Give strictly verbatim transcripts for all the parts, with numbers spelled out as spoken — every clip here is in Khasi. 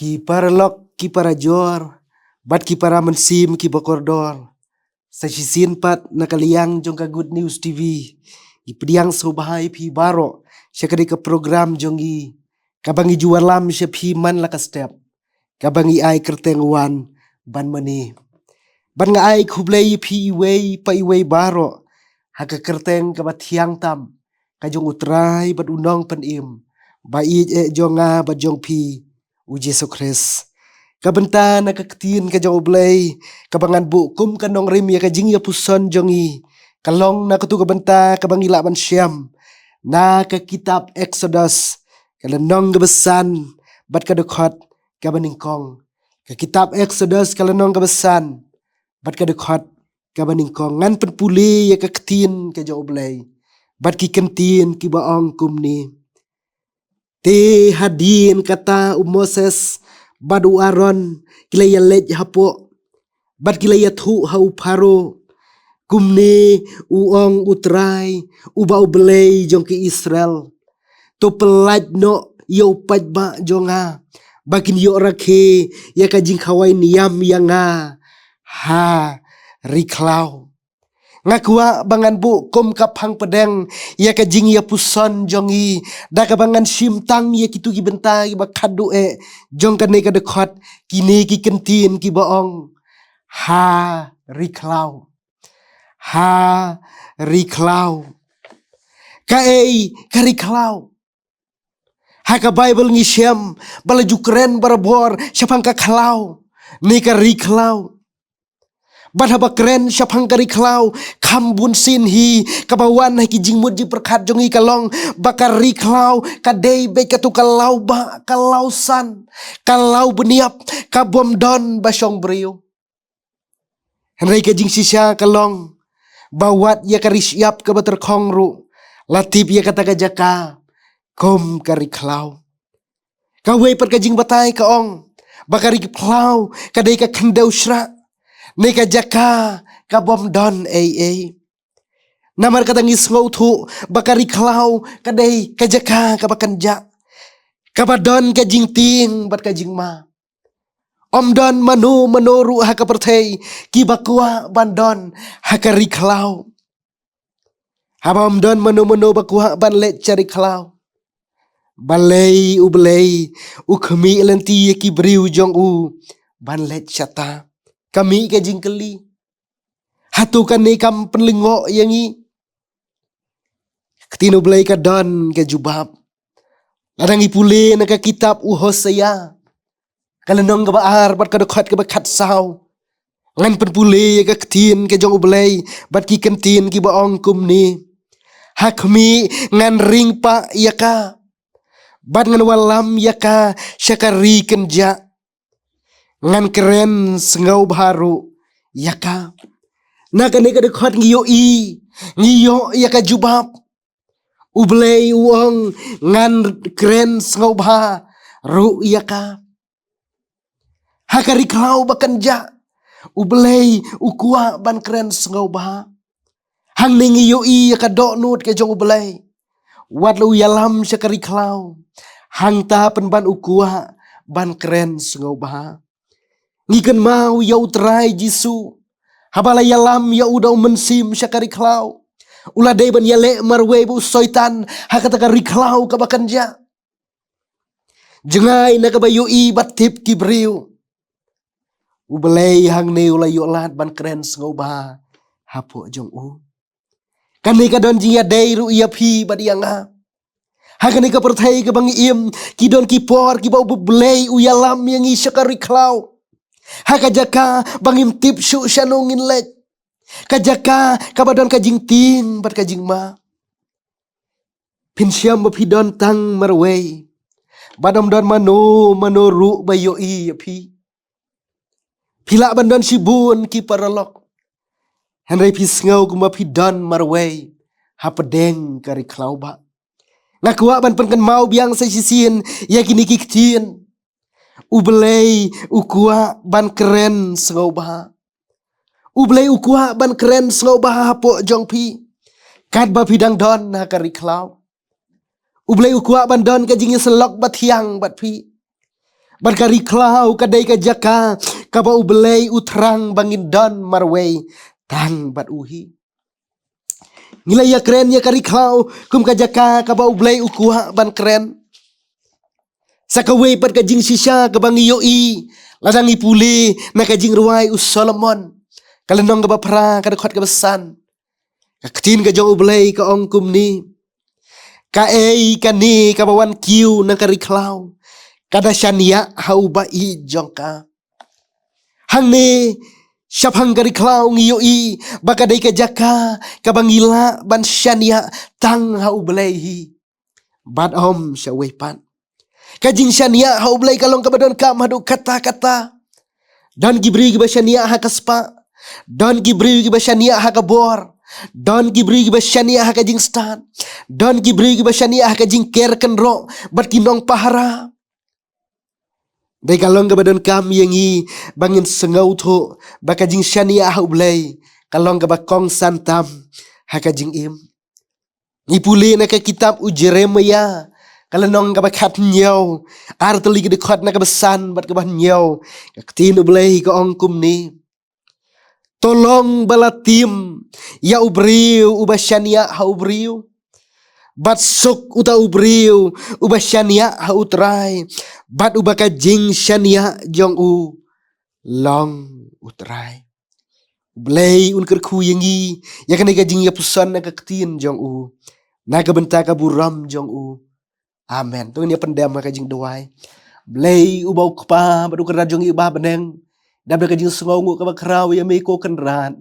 Ki paralok, ki parajor, bad ki para mynsiem, ki bakordor. Sa shisien pat na ka liang jong ka Good News T V, ngi pdiang sngewbha ïa phi baroh sha kane ka program jong ngi, kaba ngi ju wallam sha phi man la ka step, kaba ngi ai kyrteng Wan Ban Mane. Bad nga ai khublei ïa phi iwei pa iwei baroh ha ka kyrteng kaba thiang tam ka jong U Trai bad U Nongpynim ba ïeit eh jong nga bad jong phi, U Jisu Khrist. Ka bynta na ka ktien ka jong U Blei kaba ngan buh kum ka nongrim ïa ka jingïapuson jong ngi, ka long na katu ka bynta kaba ngi lah ban shem na ka kitab Exodus, ka lynnong kaba san bad ka dkhot kaba nyngkong. Ka kitab Exodus, ka lynnong kaba san bad ka dkhot kaba nyngkong. Ngan pynpule ïa ka ktien ka jong U Blei bad ki kyntien kiba ong kumne: Te hadien kata u Moses bad u Aaron ki la ïaleit hapoh, bad ki la ïathuh ha u Pharaoh, kumne u ong U Trai, uba U Blei jong ki Israel: To pyllait noh ïa u paidbah jong nga, ba kin ïoh rakhe ïa ka jingkhawai niam ïa nga ha ri khlaw. Nga kwah ba ngan buh kum ka phang pdeng ïa ka jingïapuson jong ngi, da kaba ngan shim tang ïa kitu ki bynta kiba khatduh eh jong kane ka dkhot, kine ki kyntien kiba ong: Ha ri khlaw. Ha ri khlaw. Kaei ka ri khlaw? Ha ka Baibl ngi shem ba la ju kren barabor shaphang ka khlaw, ne ka ri khlaw. Bad haba kren shaphang ka ri khlaw, kham bun sien hi kaba wan ha ki jingmut jingpyrkhat jong ngi ka long ba ka ri khlaw ka dei beit katu ka law ba, ka law san, ka law bniap, ka bym don ba shong briew. Hynrei ka jingshisha ka long ba wat ïa ka ri shyiap kaba tyrkhong ruh la tip ïa kata ka jaka kum ka ri khlaw. Kawei pat ka jingbatai ka ong ba ka ri khlaw ka dei ka khyndew shrah, ne ka jaka ka bym don ei ei. Namar kata ngi sngewthuh ba ka ri khlaw ka dei ka jaka kaba kynjah, kaba don ka jingtieng bad ka jingma. Ym don mano mano ruh ha ka pyrthei kiba kwah ban don ha ka ri khlaw. Haba ym don mano mano ba kwah ban leit sha ri khlaw, balei U Blei u khmih lynti ïa ki briew jong u ban leit shata? Ka mih ka jingkylli. Hato kane kam pynlyngngoh ïa ngi? Ka ktien U Blei ka don ka jubab. Lada ngi pule na ka kitab u Hosea, ka lynnong kaba ar bad ka dkhot kaba khatsaw, ngan pynpule ïa ka ktien ka jong U Blei bad ki kyntien kiba ong kumne: Ha khmih, ngan ring pah ïa ka bad ngan wallam ïa ka sha ka ri kynjah. Ngan kren sngewbha ruh ïa ka. Na kane ka dkhot ngi ïohi, ngi ïoh ïa ka jubab. U Blei u ong, ngan kren sngewbha ruh ïa ka. Ha ka ri khlaw ba kynjah, U Blei u kwah ban kren sngewbha. Hangne ngi ïohi ïa ka dohnud ka jong U Blei. Wat la u ïalam sha ka ri khlaw, hangta pynban u kwah ban kren sngewbha. Ngi kynmaw ïa U Trai Jisu, haba la ïalam ïa u da u mynsiem sha ka ri khlaw, u la dei ban ïaleh marwei bad u Soitan ha kata ka ri khlaw kaba kynjah. Jngai na kaba ïohi bad tip ki briew, U Blei hangne u la ïoh lad ban kren sngewbha hapoh jong u. Kane ka don jingïadei ruh ïa phi bad ïa nga. Ha kane ka pyrthei kaba ngi im, ki don ki por kiba U Blei u ïalam ïa ngi sha ka ri khlaw, ha ka jaka ba ngim tip shuh shano ngin leit, ka jaka kaba don ka jingtieng bad ka jingma. Phin shem ba phi don tang marwei, bad ym don mano mano ruh ba ïohi ïa phi. Phi lah ban don shibun ki paralok, hynrei phi sngew kumba phi don marwei hapdeng ka ri khlaw bah. Nga kwah ban pynkynmaw biang sa shisien ïa kine ki ktien. U Blei u kwah ban kren sngewbha. U Blei u kwah ban kren sngewbha hapoh jong phi, katba phi dang don ha ka ri khlaw. U Blei u kwah ban don ka jingïasyllok bathiang bad phi. Bad ka ri khlaw ka dei ka jaka kaba U Blei u thrang ba ngin don marwei tang bad u hi. Ngi la ïakren ïa ka ri khlaw kum ka jaka kaba U Blei u kwah ban kren. Sa kawei pat ka jingshisha kaba ngi ïohi lada ngi pule na ka jingrwai u Solomon, ka lynnong kaba phra, ka dkhot kaba san. Ka ktien ka jong U Blei ka ong kumne: Kaei kane kaba wan kiew na ka ri khlaw? Ka da shaniah ha u ba-ïeit jong ka. Hangne shaphang ka ri khlaw ngi ïohi ba ka dei ka jaka kaba ngi lah ban shaniah tang ha U Blei hi. Bad ym shawei pat. Ka jingshaniah ha U Blei ka long kaba donkam haduh katta katta. Don ki briew kiba shaniah ha ka spah. Don ki briew kiba shaniah ha ka bor. Don ki briew kiba shaniah ha ka jingstad. Don ki briew kiba shaniah ha ka jingker kynroh bad ki nongpahara. Dei ka long kaba donkam ïa ngi ba ngin sngewthuh ba ka jingshaniah ha U Blei ka long kaba kongsan tam ha ka jingim. Ngi pule na ka kitab u Jeremiah, ka lynnong kaba khathynñiew, ar tylli ki dkhot na kaba san bad kaba hynñiew. Ka ktien U Blei ka ong kumne: To long ba la tim ïa u briew uba shaniah ha u briew, bad suk uta u briew uba shaniah ha U Trai, bad uba ka jingshaniah jong u long U Trai. U Blei un kyrkhu ïa ngi ïa kane ka jingïapuson na ka ktien jong u na ka bynta ka burom jong u. Amen. To ngin ïa pyndem ha ka jingduwai. Blei uba u Kpa bad u Kynrad jong ngi uba ha bneng, dap da ka jingsngewnguh kaba khraw ïa me ko Kynrad.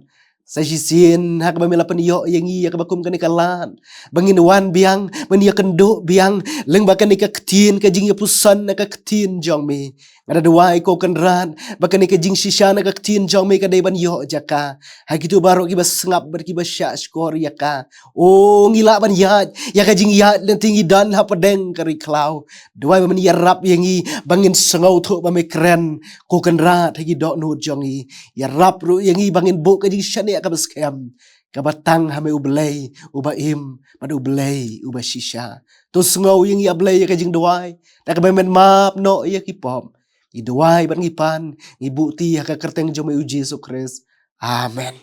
Sa shisien ha kaba me la pynïoh ïa ngi ïa kaba kum kane ka lad ba ngin wan biang, ba ngin ïakynduh biang lyngba kane ka ktien, ka jingïapuson na ka ktien jong me. Nga da duwai ko Kynrad ba kane ka jingshisha na ka ktien jong me ka dei ban ïoh jaka ha kito baroh kiba sngap bad kiba shahshkor ïa ka. O, ngi lah ban ïaid ïa ka jingïaid lynti ngi don ha pdeng ka ri khlaw. Duwai ba men ïarap ïa ngi ba ngin sngewthuh ba me kren ko Kynrad ha ki dohnud jong ngi. Ïarap ruh ïa ngi ba ngin buh ka jingshaniah kaba skhem, kaba tang ha me U Blei uba im bad U Blei uba shisha. To sngew ïa ngi A Blei ïa ka jingduwai da kaba men map noh ïa ki pop. Ngi duwai bad ngi pan, ngi buh ti ha ka kyrteng jong me U Jisu Khrist. Amen.